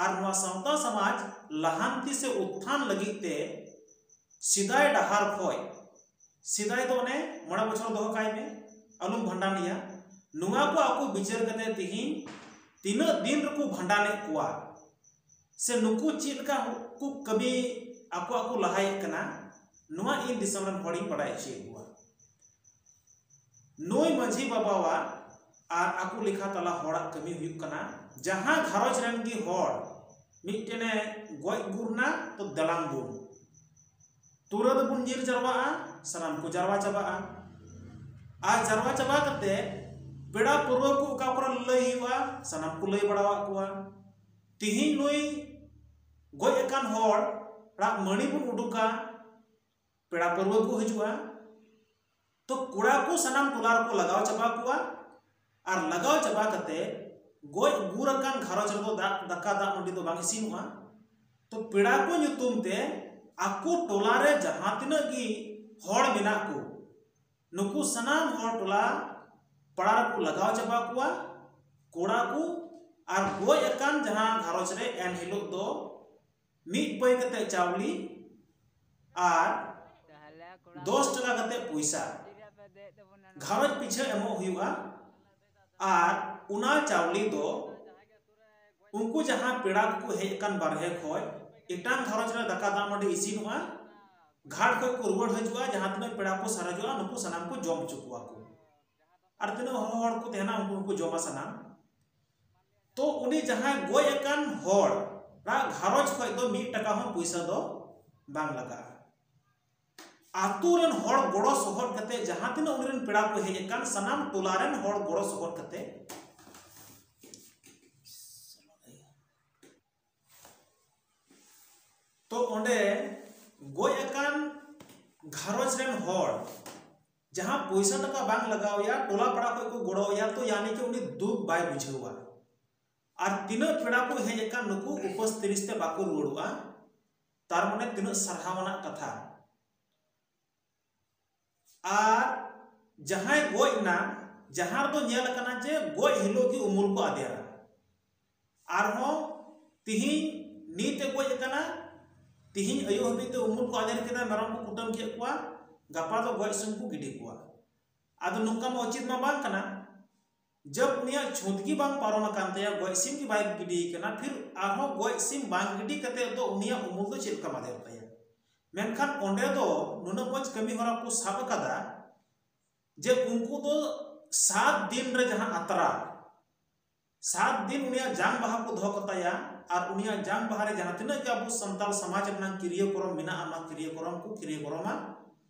ᱟᱨ ᱱᱚᱣᱟ ᱥᱟᱶᱛᱟ ᱥᱚᱢᱟᱡᱽ ᱞᱟᱦᱟᱱᱛᱤ ᱥᱮ ᱩᱛᱛᱷᱟᱱ ᱞᱟᱹᱜᱤᱫ ᱛᱮ ᱥᱮᱫᱟᱭ ᱰᱟᱦᱟᱨ ᱠᱷᱚᱡ, ᱥᱮᱫᱟᱭ ᱫᱚ ᱚᱱᱮ ᱢᱚᱬᱮ ᱵᱚᱪᱷᱚᱨ ᱫᱚᱦᱚ ᱠᱟᱭ ᱢᱮ, ᱟᱞᱚᱢ ᱵᱷᱟᱸᱰᱟᱱᱮᱭᱟ, ᱱᱚᱣᱟ ᱠᱚ ᱟᱠᱚ ᱵᱤᱪᱟᱹᱨ ᱠᱟᱛᱮ ᱛᱤᱦᱤᱧ ᱛᱤᱱᱟᱹᱜ ᱫᱤᱱ ᱨᱮᱠᱚ ᱵᱷᱟᱸᱰᱟᱱᱮᱫ ᱠᱚᱣᱟ ᱥᱮ ᱱᱩᱠᱩ ᱪᱮᱫ ᱞᱮᱠᱟ ᱠᱚ ᱠᱟᱹᱢᱤ ᱟᱠᱚᱣᱟᱜ ᱠᱚ ᱞᱟᱦᱟᱭᱮᱫ ᱠᱟᱱᱟ, ᱱᱚᱣᱟ ᱤᱧ ᱫᱤᱥᱚᱢ ᱨᱮᱱ ᱦᱚᱲᱤᱧ ᱵᱟᱰᱟᱭ ᱦᱚᱪᱚᱭᱮᱫ ᱠᱚᱣᱟ᱾ ᱱᱩᱭ ᱢᱟᱹᱡᱷᱤ ᱵᱟᱵᱟᱣᱟᱜ ᱟᱨ ᱟᱠᱚ ᱞᱮᱠᱷᱟ ᱛᱟᱞᱟ ᱦᱚᱲᱟᱜ ᱠᱟᱹᱢᱤ ᱦᱩᱭᱩᱜ ᱠᱟᱱᱟ, ᱡᱟᱦᱟᱸ ᱜᱷᱟᱨᱚᱸᱡᱽ ᱨᱮᱱ ᱜᱮ ᱦᱚᱲ ᱢᱤᱫᱴᱮᱱᱮ ᱜᱚᱡ ᱜᱩᱨ ᱱᱟ, ᱛᱚ ᱫᱮᱞᱟᱝ ᱵᱚᱱ ᱛᱩᱨᱟᱹ ᱫᱚᱵᱚᱱ ᱧᱤᱨ ᱡᱟᱨᱣᱟᱜᱼᱟ, ᱥᱟᱱᱟᱢ ᱠᱚ ᱡᱟᱨᱣᱟ ᱪᱟᱵᱟᱜᱼᱟ᱾ ᱟᱨ ᱡᱟᱨᱣᱟ ᱪᱟᱵᱟ ᱠᱟᱛᱮ ᱯᱮᱲᱟ ᱯᱟᱹᱨᱣᱟᱹ ᱠᱚ ᱚᱠᱟ ᱠᱚᱨᱮ ᱞᱟᱹᱭ ᱦᱩᱭᱩᱜᱼᱟ, ᱥᱟᱱᱟᱢ ᱠᱚ ᱞᱟᱹᱭ ᱵᱟᱲᱟᱣᱟᱜ ᱠᱚᱣᱟ᱾ ᱛᱤᱦᱤᱧ ᱱᱩᱭ ᱜᱚᱡ ᱟᱠᱟᱱ ᱦᱚᱲ ᱚᱲᱟᱜ ᱢᱟᱹᱲᱤ ᱵᱚᱱ ᱩᱰᱩᱠᱟ, ᱯᱮᱲᱟ ᱯᱟᱹᱨᱣᱟᱹ ᱠᱚ ᱦᱤᱡᱩᱜᱼᱟ᱾ ᱛᱚ ᱠᱚᱲᱟ ᱠᱚ ᱥᱟᱱᱟᱢ ᱴᱚᱞᱟ ᱨᱮᱠᱚ ᱞᱟᱜᱟᱣ ᱪᱟᱵᱟ ᱠᱚᱣᱟ᱾ ᱟᱨ ᱞᱟᱜᱟᱣ ᱪᱟᱵᱟ ᱠᱟᱛᱮ ᱜᱚᱡ ᱜᱩᱨ ᱟᱠᱟᱱ ᱜᱷᱟᱨᱚᱸᱡᱽ ᱨᱮᱫᱚ ᱫᱟᱜ, ᱫᱟᱠᱟ ᱫᱟᱜ ᱢᱟᱹᱰᱤ ᱫᱚ ᱵᱟᱝ ᱤᱥᱤᱱᱚᱜᱼᱟ᱾ ᱛᱚ ᱯᱮᱲᱟ ᱠᱚ ᱧᱩᱛᱩᱢ ᱛᱮ ᱟᱠᱚ ᱴᱚᱞᱟ ᱨᱮ ᱡᱟᱦᱟᱸ ᱛᱤᱱᱟᱹᱜ ᱜᱮ ᱦᱚᱲ ᱢᱮᱱᱟᱜ ᱠᱚ, ᱱᱩᱠᱩ ᱥᱟᱱᱟᱢ ᱦᱚᱲ ᱴᱚᱞᱟ ᱯᱟᱲᱟ ᱨᱮᱠᱚ ᱞᱟᱜᱟᱣ ᱪᱟᱵᱟ ᱠᱚᱣᱟ, ᱠᱚᱲᱟ ᱠᱚ᱾ ᱟᱨ ᱜᱚᱡ ᱟᱠᱟᱱ ᱡᱟᱦᱟᱸ ᱜᱷᱟᱨᱚᱸᱡᱽ ᱨᱮ ᱮᱱ ᱦᱤᱞᱳᱜ ᱫᱚ ᱢᱤᱫ ᱯᱟᱹᱭ ᱠᱟᱛᱮ ᱪᱟᱣᱞᱮ ᱟᱨ ᱫᱚᱥ ᱴᱟᱠᱟ ᱠᱟᱛᱮ ᱯᱚᱭᱥᱟ ᱜᱷᱟᱨᱚᱸᱡᱽ ᱯᱤᱪᱷᱟᱹ ᱮᱢᱚᱜ ᱦᱩᱭᱩᱜᱼᱟ᱾ ᱟᱨ ᱚᱱᱟ ᱪᱟᱣᱞᱮ ᱫᱚ ᱩᱱᱠᱩ ᱡᱟᱦᱟᱸ ᱯᱮᱲᱟ ᱠᱚᱠᱚ ᱦᱮᱡ ᱟᱠᱟᱱ ᱵᱟᱨᱦᱮ ᱠᱷᱚᱡ, ᱮᱴᱟᱝ ᱜᱷᱟᱨᱚᱸᱡᱽ ᱨᱮ ᱫᱟᱠᱟ ᱫᱟᱜ ᱢᱟᱹᱰᱤ ᱤᱥᱤᱱᱚᱜᱼᱟ, ᱜᱷᱟᱴ ᱠᱷᱚᱡ ᱠᱚ ᱨᱩᱣᱟᱹᱲ ᱦᱤᱡᱩᱜᱼᱟ, ᱡᱟᱦᱟᱸ ᱛᱤᱱᱟᱹᱜ ᱯᱮᱲᱟ ᱠᱚ ᱥᱟᱨᱮᱡᱚᱜᱼᱟ, ᱱᱩᱠᱩ ᱥᱟᱱᱟᱢ ᱠᱚ ᱡᱚᱢ ᱦᱚᱪᱚ ᱠᱚᱣᱟ ᱠᱚ᱾ ᱟᱨ ᱛᱤᱱᱟᱹᱜ ᱦᱚᱲ, ᱦᱚᱲ ᱠᱚ ᱛᱟᱦᱮᱱᱟ, ᱩᱱᱠᱩ ᱦᱚᱸᱠᱚ ᱡᱚᱢᱟ ᱥᱟᱱᱟᱢ᱾ ᱛᱚ ᱩᱱᱤ ᱡᱟᱦᱟᱸᱭ ᱜᱚᱡ ᱟᱠᱟᱱ ᱦᱚᱲ ᱨᱟᱜ ᱜᱷᱟᱨᱚᱸᱡᱽ ᱠᱷᱚᱡ ᱫᱚ ᱢᱤᱫ ᱴᱟᱠᱟ ᱦᱚᱸ ᱯᱚᱭᱥᱟ ᱫᱚ ᱵᱟᱝ ᱞᱟᱜᱟᱜᱼᱟ᱾ ᱟᱛᱳ ᱨᱮᱱ ᱦᱚᱲ ᱜᱚᱲᱚ ᱥᱚᱦᱚᱫ ᱠᱟᱛᱮ, ᱡᱟᱦᱟᱸ ᱛᱤᱱᱟᱹᱜ ᱩᱱᱤ ᱨᱮᱱ ᱯᱮᱲᱟ ᱠᱚ ᱦᱮᱡ ᱟᱠᱟᱱ, ᱥᱟᱱᱟᱢ ᱴᱚᱞᱟ ᱨᱮᱱ ᱦᱚᱲ ᱜᱚᱲᱚ ᱥᱚᱦᱚᱫ ᱠᱟᱛᱮ, ᱛᱚ ᱚᱸᱰᱮ ᱜᱚᱡ ᱟᱠᱟᱱ ᱜᱷᱟᱨᱚᱸᱡᱽ ᱨᱮᱱ ᱦᱚᱲ ᱡᱟᱦᱟᱸ ᱯᱚᱭᱥᱟ ᱴᱟᱠᱟ ᱵᱟᱝ ᱞᱟᱜᱟᱣ ᱮᱭᱟ, ᱴᱚᱞᱟ ᱯᱟᱲᱟ ᱠᱷᱚᱡ ᱠᱚ ᱜᱚᱲᱚ ᱮᱭᱟ, ᱛᱚ ᱭᱟᱱᱤ ᱠᱤ ᱩᱱᱤ ᱫᱩᱠ ᱵᱟᱭ ᱵᱩᱡᱷᱟᱹᱣᱟ᱾ ᱟᱨ ᱛᱤᱱᱟᱹᱜ ᱯᱮᱲᱟ ᱠᱚ ᱦᱮᱡ ᱟᱠᱟᱱ, ᱱᱩᱠᱩ ᱩᱯᱟᱹᱥ ᱛᱤᱨᱤᱥ ᱛᱮ ᱵᱟᱠᱚ ᱨᱩᱣᱟᱹᱲᱚᱜᱼᱟ᱾ ᱛᱟᱨ ᱢᱟᱱᱮ ᱛᱤᱱᱟᱹᱜ ᱥᱟᱨᱦᱟᱣ ᱟᱱᱟᱜ ᱠᱟᱛᱷᱟ᱾ ᱟᱨ ᱡᱟᱦᱟᱸᱭ ᱜᱚᱡ ᱮᱱᱟ, ᱡᱟᱦᱟᱸ ᱨᱮᱫᱚ ᱧᱮᱞ ᱟᱠᱟᱱᱟ ᱡᱮ ᱜᱚᱡ ᱦᱤᱞᱳᱜ ᱜᱮ ᱩᱢᱩᱞ ᱠᱚ ᱟᱫᱮᱨᱟ᱾ ᱟᱨᱦᱚᱸ ᱛᱤᱦᱤᱧ ᱱᱤᱛ ᱮ ᱜᱚᱡ ᱟᱠᱟᱱᱟ, ᱛᱤᱦᱤᱧ ᱟᱹᱭᱩᱵ ᱦᱟᱹᱵᱤᱡ ᱛᱮ ᱩᱢᱩᱞ ᱠᱚ ᱟᱫᱮᱨ ᱠᱮᱫᱟ, ᱢᱮᱨᱚᱢ ᱠᱚ ᱠᱩᱴᱟᱹᱢ ᱠᱮᱫ ᱠᱚᱣᱟ, ᱜᱟᱯᱟ ᱫᱚ ᱜᱚᱡ ᱥᱤᱢ ᱠᱚ ᱜᱤᱰᱤ ᱠᱚᱣᱟ᱾ ᱟᱫᱚ ᱱᱚᱝᱠᱟ ᱢᱟ ᱩᱪᱤᱛ ᱢᱟ ᱵᱟᱝ ᱠᱟᱱᱟ᱾ ᱡᱟᱵ ᱩᱱᱤᱭᱟᱜ ᱪᱷᱩᱸᱛ ᱜᱮ ᱵᱟᱝ ᱯᱟᱨᱚᱢ ᱟᱠᱟᱱ ᱛᱟᱭᱟ, ᱜᱚᱡ ᱥᱤᱢ ᱜᱮ ᱵᱟᱭ ᱜᱤᱰᱤ ᱠᱟᱱᱟ, ᱯᱷᱤᱨ ᱟᱨᱦᱚᱸ ᱜᱚᱡ ᱥᱤᱢ ᱵᱟᱝ ᱜᱤᱰᱤ ᱠᱟᱛᱮ ᱫᱚ ᱩᱱᱤᱭᱟᱜ ᱩᱢᱩᱞ ᱫᱚ ᱪᱮᱫ ᱞᱮᱠᱟᱢ ᱟᱫᱮᱨ ᱛᱟᱭᱟ? ᱢᱮᱱᱠᱷᱟᱱ ᱚᱸᱰᱮ ᱫᱚ ᱱᱩᱱᱟᱹᱜ ᱢᱚᱡᱽ ᱠᱟᱹᱢᱤ ᱦᱚᱨᱟ ᱠᱚ ᱥᱟᱵ ᱟᱠᱟᱫᱟ ᱡᱮ ᱩᱱᱠᱩ ᱫᱚ ᱥᱟᱛ ᱫᱤᱱ ᱨᱮ ᱡᱟᱦᱟᱸ ᱟᱛᱨᱟ, ᱥᱟᱛ ᱫᱤᱱ ᱩᱱᱤᱭᱟᱜ ᱡᱟᱝ ᱵᱟᱦᱟ ᱠᱚ ᱫᱚᱦᱚ ᱠᱟᱛᱟᱭᱟ᱾ ᱟᱨ ᱩᱱᱤᱭᱟᱜ ᱡᱟᱝ ᱵᱟᱦᱟ ᱨᱮ ᱡᱟᱦᱟᱸ ᱛᱤᱱᱟᱹᱜ ᱜᱮ ᱟᱵᱚ ᱥᱟᱱᱛᱟᱲ ᱥᱚᱢᱟᱡᱽ ᱨᱮᱱᱟᱜ ᱠᱤᱨᱤᱭᱟᱹ ᱠᱚᱨᱚᱢ ᱢᱮᱱᱟᱜᱼᱟ, ᱚᱱᱟ ᱠᱤᱨᱤᱭᱟᱹ ᱠᱚᱨᱚᱢ ᱠᱚ ᱠᱤᱨᱤᱭᱟᱹ ᱠᱚᱨᱚᱢᱟ᱾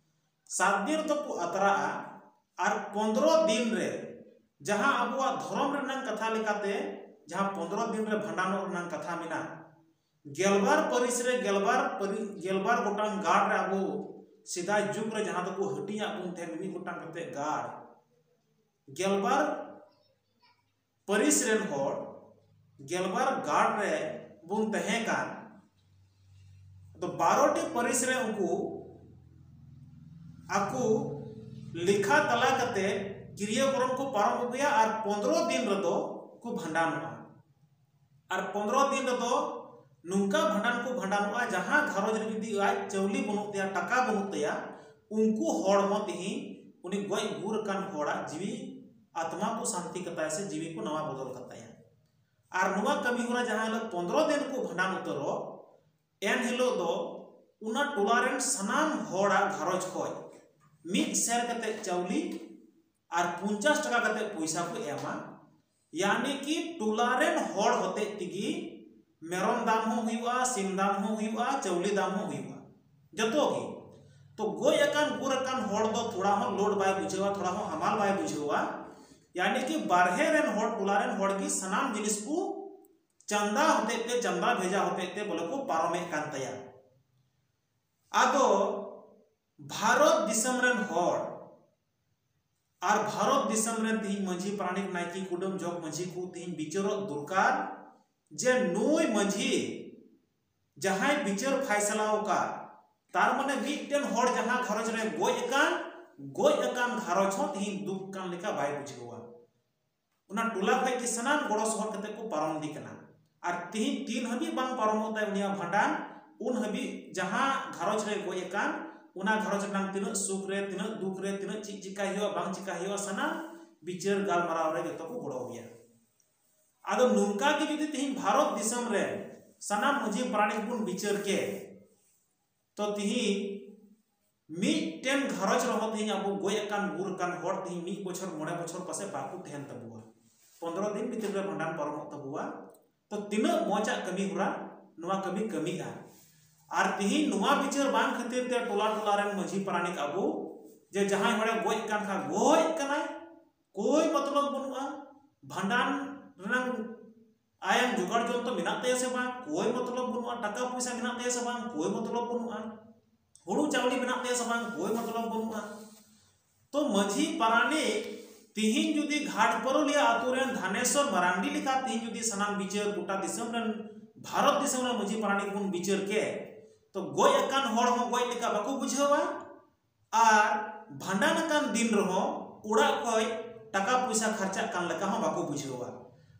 ᱥᱟᱛ ᱫᱤᱱ ᱨᱮᱫᱚ ᱠᱚ ᱟᱛᱨᱟᱜᱼᱟ᱾ ᱟᱨ ᱯᱚᱱᱫᱽᱨᱚ ᱫᱤᱱ ᱨᱮ ᱡᱟᱦᱟᱸ ᱟᱵᱚᱣᱟᱜ ᱫᱷᱚᱨᱚᱢ ᱨᱮᱱᱟᱜ ᱠᱟᱛᱷᱟ ᱞᱮᱠᱟᱛᱮ, ᱡᱟᱦᱟᱸ ᱯᱚᱱᱫᱽᱨᱚ ᱫᱤᱱ ᱨᱮ ᱵᱷᱟᱸᱰᱟᱱᱚᱜ ᱨᱮᱱᱟᱜ ᱠᱟᱛᱷᱟ ᱢᱮᱱᱟᱜᱼᱟ, ᱜᱮᱞᱵᱟᱨ ᱯᱟᱹᱨᱤᱥ ᱨᱮ ᱜᱮᱞᱵᱟᱨ ᱯᱟᱹᱨᱤ-, ᱜᱮᱞᱵᱟᱨ ᱜᱚᱴᱟᱝ ᱜᱟᱲ ᱨᱮ ᱟᱵᱚ ᱥᱮᱫᱟᱭ ᱡᱩᱜᱽ ᱨᱮ ᱡᱟᱦᱟᱸ ᱫᱚᱠᱚ ᱦᱟᱹᱴᱤᱧᱟᱜ ᱵᱚᱱ ᱛᱟᱦᱮᱸᱱ ᱢᱤᱫ ᱜᱚᱴᱟᱝ ᱠᱟᱛᱮ ᱜᱟᱲ, ᱜᱮᱞᱵᱟᱨ ᱯᱟᱹᱨᱤᱥ ᱨᱮᱱ ᱦᱚᱲ ᱜᱮᱞᱵᱟᱨ ᱜᱟᱲ ᱨᱮ ᱵᱚᱱ ᱛᱟᱦᱮᱸ ᱠᱟᱱ, ᱟᱫᱚ ᱵᱟᱨᱚᱴᱤ ᱯᱟᱹᱨᱤᱥ ᱨᱮ ᱩᱱᱠᱩ ᱟᱠᱚ ᱞᱮᱠᱷᱟ ᱛᱟᱞᱟ ᱠᱟᱛᱮ ᱠᱤᱨᱤᱭᱟᱹ ᱵᱚᱨᱚᱱ ᱠᱚ ᱯᱟᱨᱚᱢ ᱟᱹᱜᱩᱭᱟ ᱟᱨ ᱯᱚᱱᱫᱽᱨᱚ ᱫᱤᱱ ᱨᱮᱫᱚ ᱠᱚ ᱵᱷᱟᱸᱰᱟᱱᱚᱜᱼᱟ᱾ ᱟᱨ ᱯᱚᱱᱫᱽᱨᱚ ᱫᱤᱱ ᱨᱮᱫᱚ ᱱᱚᱝᱠᱟ ᱵᱷᱟᱸᱰᱟᱱ ᱠᱚ ᱵᱷᱟᱸᱰᱟᱱᱚᱜᱼᱟ, ᱡᱟᱦᱟᱸ ᱜᱷᱟᱨᱚᱸᱡᱽ ᱨᱮ ᱡᱩᱫᱤ ᱟᱡ ᱪᱟᱣᱞᱮ ᱵᱟᱹᱱᱩᱜ ᱛᱟᱭᱟ, ᱴᱟᱠᱟ ᱵᱟᱹᱱᱩᱜ ᱛᱟᱭᱟ, ᱩᱱᱠᱩ ᱦᱚᱲ ᱦᱚᱸ ᱛᱮᱦᱮᱧ ᱩᱱᱤ ᱜᱚᱡ ᱜᱩᱨ ᱟᱠᱟᱱ ᱦᱚᱲᱟᱜ ᱡᱤᱣᱤ ᱟᱛᱢᱟ ᱠᱚ ᱥᱟᱱᱛᱤ ᱠᱟᱛᱟᱭᱟ ᱥᱮ ᱡᱤᱣᱤ ᱠᱚ ᱱᱟᱣᱟ ᱵᱚᱫᱚᱞ ᱠᱟᱛᱟᱭᱟ᱾ ᱟᱨ ᱱᱚᱣᱟ ᱠᱟᱹᱢᱤ ᱦᱚᱨᱟ ᱡᱟᱦᱟᱸ ᱦᱤᱞᱳᱜ ᱯᱚᱱᱫᱽᱨᱚ ᱫᱤᱱ ᱠᱚ ᱵᱷᱟᱸᱰᱟᱱ ᱩᱛᱟᱹᱨᱚᱜ, ᱮᱱ ᱦᱤᱞᱳᱜ ᱫᱚ ᱚᱱᱟ ᱴᱚᱞᱟ ᱨᱮᱱ ᱥᱟᱱᱟᱢ ᱦᱚᱲᱟᱜ ᱜᱷᱟᱨᱚᱸᱡᱽ ᱠᱷᱚᱱ ᱢᱤᱫ ᱥᱮᱨ ᱠᱟᱛᱮ ᱪᱟᱣᱞᱮ ᱟᱨ ᱯᱚᱧᱪᱟᱥ ᱴᱟᱠᱟ ᱠᱟᱛᱮ ᱯᱚᱭᱥᱟ ᱠᱚ ᱮᱢᱟ᱾ ᱭᱟᱱᱤ ᱠᱤ ᱴᱚᱞᱟ ᱨᱮᱱ ᱦᱚᱲ ᱦᱚᱛᱮᱡ ᱛᱮᱜᱮ ᱢᱮᱨᱚᱢ ᱫᱟᱢ ᱦᱚᱸ ᱦᱩᱭᱩᱜᱼᱟ, ᱥᱤᱢ ᱫᱟᱢ ᱦᱚᱸ ᱦᱩᱭᱩᱜᱼᱟ, ᱪᱟᱣᱞᱮ ᱫᱟᱢ ᱦᱚᱸ ᱦᱩᱭᱩᱜᱼᱟ, ᱡᱚᱛᱚ ᱜᱮ᱾ ᱛᱚ ᱜᱚᱡ ᱟᱠᱟᱱ ᱜᱩᱨ ᱟᱠᱟᱱ ᱦᱚᱲ ᱫᱚ ᱛᱷᱚᱲᱟ ᱦᱚᱸ ᱞᱳᱰ ᱵᱟᱭ ᱵᱩᱡᱷᱟᱹᱣᱟ, ᱛᱷᱚᱲᱟ ᱦᱚᱸ ᱦᱟᱢᱟᱞ ᱵᱟᱭ ᱵᱩᱡᱷᱟᱹᱣᱟ᱾ ᱭᱟᱱᱤ ᱠᱤ ᱵᱟᱨᱦᱮ ᱨᱮᱱ ᱦᱚᱲ, ᱴᱚᱞᱟ ᱨᱮᱱ ᱦᱚᱲ ᱜᱮ ᱥᱟᱱᱟᱢ ᱡᱤᱱᱤᱥ ᱠᱚ ᱪᱟᱸᱫᱟ ᱦᱚᱛᱮᱡ ᱛᱮ, ᱪᱟᱸᱫᱟ ᱵᱷᱮᱡᱟ ᱦᱚᱛᱮᱡ ᱛᱮ ᱵᱚᱞᱮ ᱠᱚ ᱯᱟᱨᱚᱢᱮᱫ ᱠᱟᱱ ᱛᱟᱭᱟ᱾ ᱟᱫᱚ ᱵᱷᱟᱨᱚᱛ ᱫᱤᱥᱚᱢ ᱨᱮᱱ ᱦᱚᱲ ᱟᱨ ᱵᱷᱟᱨᱚᱛ ᱫᱤᱥᱚᱢ ᱨᱮᱱ ᱛᱤᱦᱤᱧ ᱢᱟᱹᱡᱷᱤ ᱯᱟᱨᱟᱱᱤᱠ ᱱᱟᱭᱠᱮ ᱠᱩᱰᱟᱹᱢ ᱡᱚᱜᱽ ᱢᱟᱹᱡᱷᱤ ᱠᱚ ᱛᱤᱦᱤᱧ ᱵᱤᱪᱟᱹᱨᱚᱜ ᱫᱚᱨᱠᱟᱨ ᱡᱮ ᱱᱩᱭ ᱢᱟᱹᱡᱷᱤ ᱡᱟᱦᱟᱸᱭ ᱵᱤᱪᱟᱹᱨ ᱯᱷᱟᱭᱥᱟᱞᱟ ᱟᱠᱟᱫ, ᱛᱟᱨ ᱢᱟᱱᱮ ᱢᱤᱫᱴᱮᱱ ᱦᱚᱲ ᱡᱟᱦᱟᱸ ᱜᱷᱟᱨᱚᱸᱡᱽ ᱨᱮ ᱜᱚᱡ ᱟᱠᱟᱱ, ᱜᱚᱡ ᱟᱠᱟᱱ ᱜᱷᱟᱨᱚᱸᱡᱽ ᱦᱚᱸ ᱛᱤᱦᱤᱧ ᱫᱩᱠ ᱠᱟᱱ ᱞᱮᱠᱟ ᱵᱟᱭ ᱵᱩᱡᱷᱟᱹᱣᱟ᱾ ᱚᱱᱟ ᱴᱚᱞᱟ ᱠᱷᱚᱡ ᱜᱮ ᱥᱟᱱᱟᱢ ᱜᱚᱲᱚ ᱥᱚᱦᱚᱫ ᱠᱟᱛᱮ ᱠᱚ ᱯᱟᱨᱚᱢ ᱤᱫᱤ ᱠᱟᱱᱟ᱾ ᱟᱨ ᱛᱤᱦᱤᱧ ᱛᱤᱱ ᱦᱟᱹᱵᱤᱡ ᱵᱟᱝ ᱯᱟᱨᱚᱢᱚᱜ ᱛᱟᱭ ᱩᱱᱤᱭᱟᱜ ᱵᱷᱟᱸᱰᱟᱱ, ᱩᱱ ᱦᱟᱹᱵᱤᱡ ᱡᱟᱦᱟᱸ ᱜᱷᱟᱨᱚᱸᱡᱽ ᱨᱮ ᱜᱚᱡ ᱟᱠᱟᱱ, ᱚᱱᱟ ᱜᱷᱟᱨᱚᱸᱡᱽ ᱨᱮᱱᱟᱜ ᱛᱤᱱᱟᱹᱜ ᱥᱩᱠ ᱨᱮ, ᱛᱤᱱᱟᱹᱜ ᱫᱩᱠ ᱨᱮ, ᱛᱤᱱᱟᱹᱜ ᱪᱮᱫ ᱪᱤᱠᱟᱭ ᱦᱩᱭᱩᱜᱼᱟ, ᱵᱟᱝ ᱪᱤᱠᱟᱭ ᱦᱩᱭᱩᱜᱼᱟ, ᱥᱟᱱᱟᱢ ᱵᱤᱪᱟᱹᱨ ᱜᱟᱞᱢᱟᱨᱟᱣ ᱨᱮ ᱡᱚᱛᱚ ᱠᱚ ᱜᱚᱲᱚ ᱟᱭᱟ᱾ ᱟᱫᱚ ᱱᱚᱝᱠᱟ ᱜᱮ ᱡᱩᱫᱤ ᱛᱤᱦᱤᱧ ᱵᱷᱟᱨᱚᱛ ᱫᱤᱥᱚᱢ ᱨᱮ ᱥᱟᱱᱟᱢ ᱢᱟᱹᱡᱷᱤ ᱯᱟᱨᱟᱱᱤᱠ ᱵᱚᱱ ᱵᱤᱪᱟᱹᱨ ᱠᱮ, ᱛᱚ ᱛᱤᱦᱤᱧ ᱢᱤᱫᱴᱮᱱ ᱜᱷᱟᱨᱚᱸᱡᱽ ᱨᱮᱦᱚᱸ ᱛᱤᱦᱤᱧ ᱟᱵᱚ ᱜᱚᱡ ᱟᱠᱟᱱ ᱜᱩᱨ ᱟᱠᱟᱱ ᱦᱚᱲ ᱛᱤᱦᱤᱧ ᱢᱤᱫ ᱵᱚᱪᱷᱚᱨ ᱢᱚᱬᱮ ᱵᱚᱪᱷᱚᱨ ᱯᱟᱥᱮ ᱵᱟᱠᱚ ᱛᱟᱦᱮᱱ ᱛᱟᱵᱚᱣᱟ᱾ ᱯᱚᱱᱫᱽᱨᱚ ᱫᱤᱱ ᱵᱷᱤᱛᱤᱨ ᱨᱮ ᱵᱷᱟᱸᱰᱟᱱ ᱯᱟᱨᱚᱢᱚᱜ ᱛᱟᱵᱚᱣᱟ᱾ ᱛᱚ ᱛᱤᱱᱟᱹᱜ ᱢᱚᱡᱟᱜ ᱠᱟᱹᱢᱤ ᱦᱚᱨᱟ ᱱᱚᱣᱟ ᱠᱟᱹᱢᱤ ᱠᱟᱹᱢᱤᱜᱼᱟ᱾ ᱟᱨ ᱛᱤᱦᱤᱧ ᱱᱚᱣᱟ ᱵᱤᱪᱟᱹᱨ ᱵᱟᱝ ᱠᱷᱟᱹᱛᱤᱨ ᱛᱮ ᱴᱚᱞᱟ ᱴᱚᱞᱟ ᱨᱮᱱ ᱢᱟᱹᱡᱷᱤ ᱯᱟᱨᱟᱱᱤᱠ ᱟᱵᱚ ᱡᱮ ᱡᱟᱦᱟᱸᱭ ᱦᱚᱲᱮ ᱜᱚᱡ ᱠᱟᱱ ᱠᱷᱟᱱ ᱜᱚᱡ ᱠᱟᱱᱟᱭ, ᱠᱳᱭ ᱢᱚᱛᱞᱚᱵ ᱵᱟᱹᱱᱩᱜᱼᱟ᱾ ᱵᱷᱟᱸᱰᱟᱱ ᱨᱮᱱᱟᱝ ᱟᱭᱟᱝ ᱡᱚᱜᱟᱲ ᱡᱚᱱᱛᱚ ᱢᱮᱱᱟᱜ ᱛᱟᱭᱟ ᱥᱮ ᱵᱟᱝ, ᱠᱳᱭ ᱢᱚᱛᱞᱚᱵ ᱵᱟᱹᱱᱩᱜᱼᱟ᱾ ᱴᱟᱠᱟ ᱯᱚᱭᱥᱟ ᱢᱮᱱᱟᱜ ᱛᱟᱭᱟ ᱥᱮ ᱵᱟᱝ, ᱠᱳᱭ ᱢᱚᱛᱞᱚᱵ ᱵᱟᱹᱱᱩᱜᱼᱟ᱾ ᱦᱩᱲᱩ ᱪᱟᱣᱞᱮ ᱢᱮᱱᱟᱜ ᱛᱟᱭᱟ ᱥᱮ ᱵᱟᱝ, ᱠᱳᱭ ᱢᱚᱛᱞᱚᱵ ᱵᱟᱹᱱᱩᱜᱼᱟ᱾ ᱛᱚ ᱢᱟᱹᱡᱷᱤ ᱯᱟᱨᱟᱱᱤᱠ ᱛᱤᱦᱤᱧ ᱡᱩᱫᱤ ᱜᱷᱟᱴᱯᱟᱹᱨᱩᱞᱤᱭᱟᱹ ᱟᱛᱳ ᱨᱮᱱ ᱫᱷᱟᱱᱮᱥᱚᱨ ᱢᱟᱨᱟᱱᱰᱤ ᱞᱮᱠᱟ ᱛᱤᱦᱤᱧ ᱡᱩᱫᱤ ᱥᱟᱱᱟᱢ ᱵᱤᱪᱟᱹᱨ ᱜᱚᱴᱟ ᱫᱤᱥᱚᱢ ᱨᱮᱱ, ᱵᱷᱟᱨᱚᱛ ᱫᱤᱥᱚᱢ ᱨᱮᱱ ᱢᱟᱹᱡᱷᱤ ᱯᱟᱨᱟᱱᱤᱠ ᱵᱚᱱ ᱵᱤᱪᱟᱹᱨ ᱠᱮ, ᱛᱚ ᱜᱚᱡ ᱟᱠᱟᱱ ᱦᱚᱲ ᱦᱚᱸ ᱜᱚᱡ ᱞᱮᱠᱟ ᱵᱟᱠᱚ ᱵᱩᱡᱷᱟᱹᱣᱟ, ᱟᱨ ᱵᱷᱟᱸᱰᱟᱱ ᱟᱠᱟᱱ ᱫᱤᱱ ᱨᱮᱦᱚᱸ ᱚᱲᱟᱜ ᱠᱷᱚᱡ ᱴᱟᱠᱟ ᱯᱚᱭᱥᱟ ᱠᱷᱟᱨᱪᱟᱜ ᱠᱟᱱ ᱞᱮᱠᱟ ᱦᱚᱸ ᱵᱟᱠᱚ ᱵᱩᱡᱷᱟᱹᱣᱟ᱾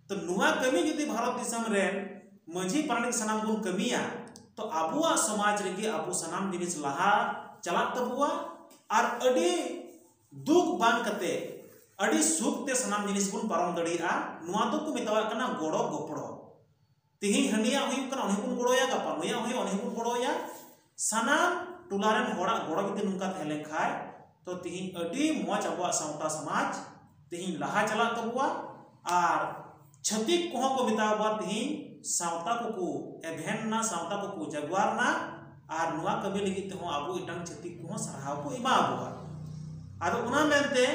ᱛᱚ ᱱᱚᱣᱟ ᱠᱟᱹᱢᱤ ᱡᱩᱫᱤ ᱵᱷᱟᱨᱚᱛ ᱫᱤᱥᱚᱢ ᱨᱮᱱ ᱢᱟᱹᱡᱷᱤ ᱯᱟᱨᱟᱱᱤᱠ ᱥᱟᱱᱟᱢ ᱵᱚᱱ ᱠᱟᱹᱢᱤᱭᱟ, ᱛᱚ ᱟᱵᱚᱣᱟᱜ ᱥᱚᱢᱟᱡᱽ ᱨᱮᱜᱮ ᱟᱵᱚ ᱥᱟᱱᱟᱢ ᱡᱤᱱᱤᱥ ᱞᱟᱦᱟ ᱪᱟᱞᱟᱜ ᱛᱟᱵᱚᱣᱟ, ᱟᱨ ᱟᱹᱰᱤ ᱫᱩᱠ ᱵᱟᱝ ᱠᱟᱛᱮ ᱟᱹᱰᱤ ᱥᱩᱠ ᱛᱮ ᱥᱟᱱᱟᱢ ᱡᱤᱱᱤᱥ ᱵᱚᱱ ᱯᱟᱨᱚᱢ ᱫᱟᱲᱮᱭᱟᱜᱼᱟ᱾ ᱱᱚᱣᱟ ᱫᱚᱠᱚ ᱢᱮᱛᱟᱣᱟᱜ ᱠᱟᱱᱟ ᱜᱚᱲᱚ ᱜᱚᱯᱚᱲᱚ᱾ ᱛᱤᱦᱤᱧ ᱦᱟᱹᱱᱤᱭᱟᱜ ᱦᱩᱭᱩᱜ ᱠᱟᱱᱟ, ᱩᱱᱤ ᱵᱚᱱ ᱜᱚᱲᱚᱭᱟ, ᱜᱟᱯᱟ ᱱᱩᱭᱟᱜ ᱦᱩᱭᱩᱜᱼᱟ, ᱩᱱᱤ ᱵᱚᱱ ᱜᱚᱲᱚᱭᱟ᱾ ᱥᱟᱱᱟᱢ ᱴᱚᱞᱟ ᱨᱮᱱ ᱦᱚᱲᱟᱜ ᱜᱚᱲᱚ ᱡᱩᱫᱤ ᱱᱚᱝᱠᱟ ᱛᱟᱦᱮᱸ ᱞᱮᱱ ᱠᱷᱟᱡ, ᱛᱚ ᱛᱤᱦᱤᱧ ᱟᱹᱰᱤ ᱢᱚᱡᱽ ᱟᱵᱚᱣᱟᱜ ᱥᱟᱶᱛᱟ ᱥᱚᱢᱟᱡᱽ ᱛᱤᱦᱤᱧ ᱞᱟᱦᱟ ᱪᱟᱞᱟᱜ ᱛᱟᱵᱚᱣᱟ᱾ ᱟᱨ ᱪᱷᱟᱹᱛᱤᱠ ᱠᱚᱦᱚᱸ ᱠᱚ ᱢᱮᱛᱟ ᱵᱚᱣᱟ ᱛᱤᱦᱤᱧ ᱥᱟᱶᱛᱟ ᱠᱚᱠᱚ ᱮᱵᱷᱮᱱ ᱱᱟ, ᱥᱟᱶᱛᱟ ᱠᱚᱠᱚ ᱡᱟᱜᱽᱣᱟᱨ ᱱᱟ, ᱟᱨ ᱱᱚᱣᱟ ᱠᱟᱹᱢᱤ ᱞᱟᱹᱜᱤᱫ ᱛᱮᱦᱚᱸ ᱟᱵᱚ ᱮᱴᱟᱜ ᱪᱷᱟᱹᱛᱤᱠ ᱠᱚᱦᱚᱸ ᱥᱟᱨᱦᱟᱣ ᱠᱚ ᱮᱢᱟ ᱵᱚᱣᱟ᱾ ᱟᱫᱚ ᱚᱱᱟ ᱢᱮᱱᱛᱮ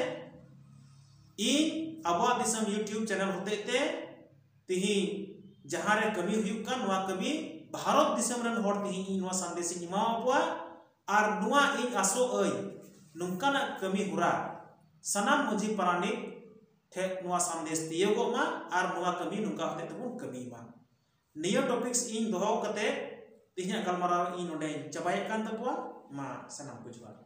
ᱤᱧ ᱟᱵᱚᱣᱟᱜ ᱫᱤᱥᱚᱢ YouTube channel ᱦᱚᱛᱮᱡ ᱛᱮ ᱛᱤᱦᱤᱧ ᱡᱟᱦᱟᱸ ᱨᱮ ᱠᱟᱹᱢᱤ ᱦᱩᱭᱩᱜ ᱠᱟᱱ, ᱱᱚᱣᱟ ᱠᱟᱹᱢᱤ ᱵᱷᱟᱨᱚᱛ ᱫᱤᱥᱚᱢ ᱨᱮᱱ ᱦᱚᱲ ᱛᱤᱦᱤᱧ ᱤᱧ ᱱᱚᱣᱟ ᱥᱟᱸᱫᱮᱥ ᱤᱧ ᱮᱢᱟᱣ ᱠᱚᱣᱟ᱾ ᱟᱨ ᱱᱚᱣᱟ ᱤᱧ ᱟᱥᱚᱜ ᱟᱹᱧ, ᱱᱚᱝᱠᱟᱱᱟᱜ ᱠᱟᱹᱢᱤ ᱦᱚᱨᱟ ᱥᱟᱱᱟᱢ ᱢᱟᱹᱡᱷᱤ ᱯᱟᱨᱟᱱᱤᱠ ᱴᱷᱮᱱ ᱱᱚᱣᱟ ᱥᱟᱸᱫᱮᱥ ᱛᱤᱭᱳᱜᱚᱜ ᱢᱟ ᱟᱨ ᱱᱚᱣᱟ ᱠᱟᱹᱢᱤ ᱱᱚᱝᱠᱟ ᱦᱚᱛᱮᱡ ᱛᱮᱵᱚᱱ ᱠᱟᱹᱢᱤ ᱢᱟ᱾ ᱱᱤᱭᱟᱹ topics ᱤᱧ ᱫᱚᱦᱚ ᱠᱟᱛᱮ ᱛᱮᱦᱮᱧᱟᱜ ᱜᱟᱞᱢᱟᱨᱟᱣ ᱤᱧ ᱱᱚᱰᱮᱧ ᱪᱟᱵᱟᱭᱮᱫ ᱠᱟᱱ ᱛᱟᱠᱚᱣᱟ᱾ ᱢᱟ ᱥᱟᱱᱟᱢ ᱠᱚ ᱡᱚᱦᱟᱨ᱾